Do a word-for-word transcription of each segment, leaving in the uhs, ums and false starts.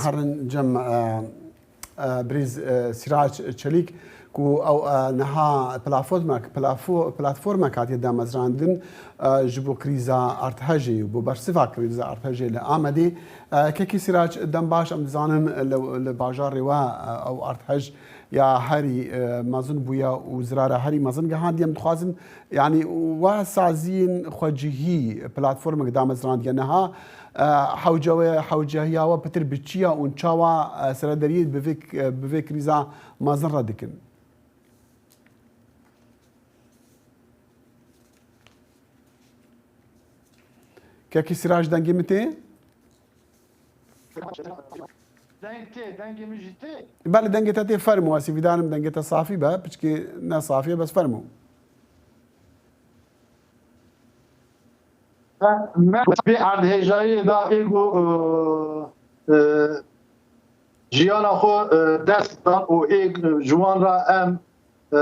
Herin cem, e, e, birêz, e, Sîrac Çelîk ku ew, e, niha platformek, platfo-, platformek hatiye damezrandin, e, ji bo krîza erdhejê û bo bersiva krîza erdhejê li Amedê. E, kekî Sîrac, dem baş em dizanin li, li bajarê we, e, ew erdhej ya herî, e, mezin bûye û zirara herî mezin gihandiye. Em dixwazin, yanî, we saziyên xwecihî platformek damezrandiye niha, e, hewce we, hewcehiya we pitir bi çi ya û çawa, e, serederiyê bi vê, bi vê krîza mezin re dikin? Kekî Sîrac, dengê min tê? Deng tê, dengê min jî tê. Belê, dengê te tê, fermo, ez hîvîdarim dengê te safî be, piçkî ne safî ye, bes fermo. Me vê erdhêjayê de ê ku, e, e, jiyana xwe, e, dest dan û ê ji wan re em, e,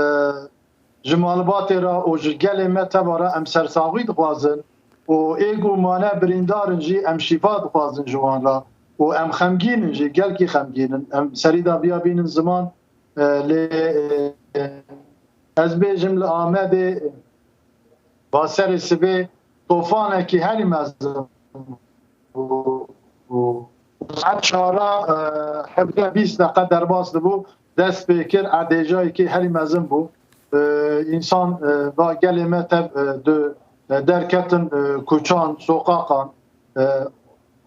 ji malbatê re û ji gelê me teva re em sersaxî dixwazin û ê ku mane birîndar in jî em şîfa dixwazin ji wan re û em xemgîn in jî, gelkî xemgîn in. Em serî daviya bînin ziman, e, lê, e, ez bêjim li Amedê, e, baserê sibê tofanekî herî mezin bû. Û saet çara, e, hevdeh bîst deqe derbas dibû, dest pê kir, erdhêjayekî herî mezin bû. E, însan, e, va gelê me tev, e, di, e, derketin, e, kuçan, soqaqan. E,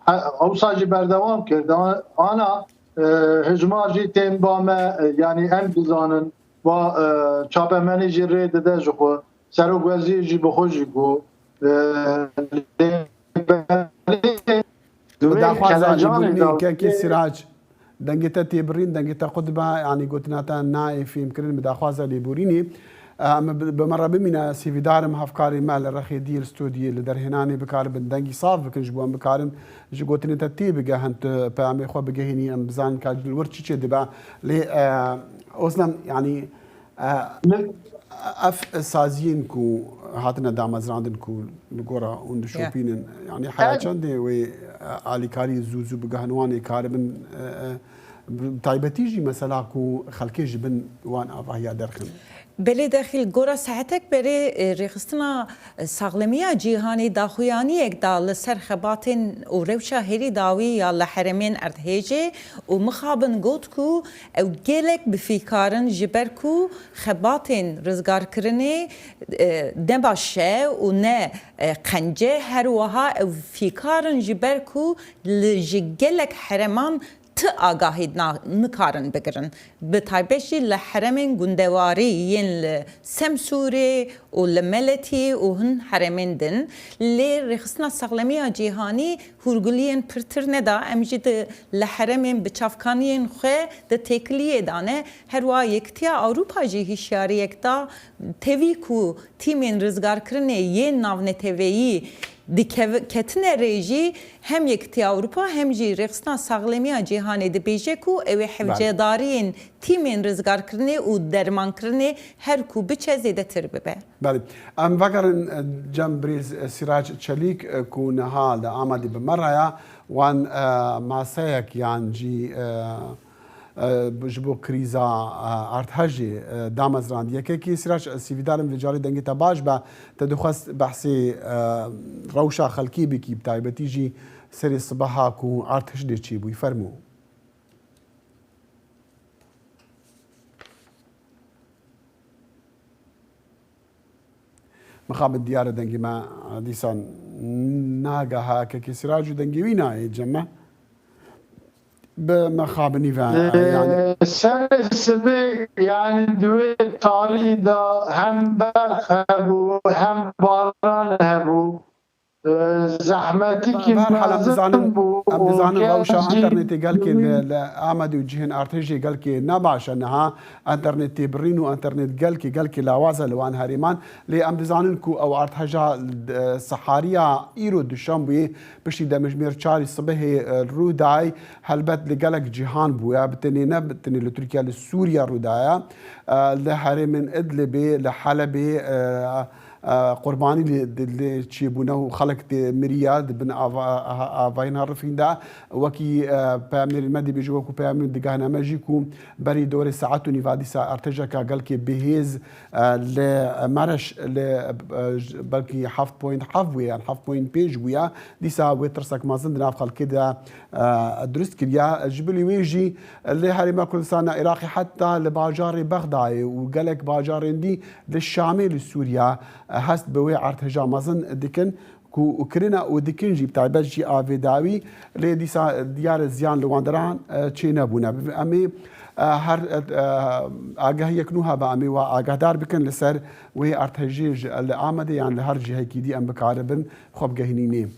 he-, ewsa jî berdewam kir. De ana, e, hejmar jî tên ba me, e, yanî em dizanin, va, e, çapemenî jî rê dide ji xwe. Serok Wezîr jî bi xwe jî got, e, lê Bi daxwaza lêbûrînê, kekê Sîrac, dengê te tê birîn, dengê te qut dibe, yanî gotina te nayê fêhmkirin, bi daxwaza lêbûrînê. Em bi, bi me re bimîne, ez hîvîdar im hevkarê me li rexê dî, li stûdiyê, li derhênanê bikaribin dengî saf bikin, ji bo em bikarin ji gotinê te tê bigehin, tu peyamê xwe bigehînî, em bizanin ka li wir çi çêdibe. Lê, e, Ozlem, yanî, E, ev saziyên ku hatine damezrandin ku li gora hûn dişopînin, yanî heya çendê wê, e, alîkarî zû zû bigihin, wan ê karibin, e, e, bi taybetî jî mesela ku xelkê ji bin wan avahiya derxin? Belê dexî li gora saetek berê, e, rêxistina Saxlemiya Cîhanî daxuyaniyek da li ser xebatên û rewşa herî dawî ya li herêmên erdhêjê û mixabin got ku ew gelek bi fîkar in, ji ber ku xebatên rizgarkirinê, e, ne baş e û ne, e, qenc e, her wiha ew fîkar in, ji ber ku li, ji gelek hereman ti agahî na-, nikarin bigirin. Bi taybet jî li herêmên gundewarî yên li Semsûrê û li Meletî û hin herêmên din. Lê Rêxistina Saxlemiya Cîhanî hûrguliyên pirtir neda. Em jî di, li herêmên bi çavkaniyên xwe di têkiliyê de ne. Her wiha Yekitiya Ewropa jî hişyariyek da, tevî ku tîmên rizgarkirinê yên navneteweyî dikev-, ketine rê jî hem Yekitiya Ewropa hem jî Rêxistina Saxlemiya Cîhanê dibêje ku ew ê Belê. hevcedariyên tîmên rizgarkirinê û dermankirinê her ku biçe zêdetir bibe. Belê. Em vegerin, e, cem birêz, e, Sîrac Çelîk, e, ku niha li Amedê bi me re ya, wan, e, maseyek yan jî, e, e, ji bo krîza, e, erdhejê, e, damezrand. Yekekî Sîrac, ez hîvîdar im vê carê dengê te baş be. Te dixwest behsê, e, rewşa xelkê bikî, bi taybetî jî serê sibeha ku erdhej lê çêbûyî. Fermo. Mixabin diyar e dengê me dîsan nageha kekê Sîrac û dengê wî nayê cem me. Bi mixabinî ve, e, yanî. Serê sibê, yanî, di wê tarî de hem berf hebû, hem baran hebû. E, zehmetîkî Be-, be her hal em mezin dizanin, bû em û dizanin rewşa gelkî enternetê gelkê li, li Amedê û cihên erdhejê gelkê ne baş e niha. Enternet tê birîn û enternet gelkê, gelkê lawaz e li wan herêman. Lê em dizanin ku ew erdheja, e, sihariya îro duşembûyê piştî demjimêr çarî sibehê, e, rû day, helbet li gelek cîhan bûye. Bi tenê ne bi tenê li Tirkiye, li Sûriye rû daye. E, li herêmên Idlibê, li Helebê, e, e, qurbanî lê, lê çêbûne û xelk tê miriya di bin ava-, a-, avayên herifîn de. Wekî, e, peyamnêrên me dibêje, wekû peyamên digahine me jî ku berî dorê saet û nîva dîsa artêşeka gelkê bihêz, e, li Mereş li, e, j-, belkî heft point heft bûye yan heft point pênc bûye. Dîsa wê tirsek mezin di nav xelkê de, e, dirust kiriya. Ji bilî wê jî li Herêma Kurdistana Iraqê heta li bajarê Bexdayê û gelek bajarên dî li Şamê li Sûriya, e, hest bi wê erdhêja mezin dikin ku kirine û dikin jî, bi taybet jî avê dawî, lê dîsa diyar e ziyan li wan deran, e, çênebûne. Em ê, e, her, e, agahiyek nû hebe, em ê we agahdar bikin li ser wê erdhejê ji, li Amedê yan li her cihekî dî em bikaribin xwe bigehînînê.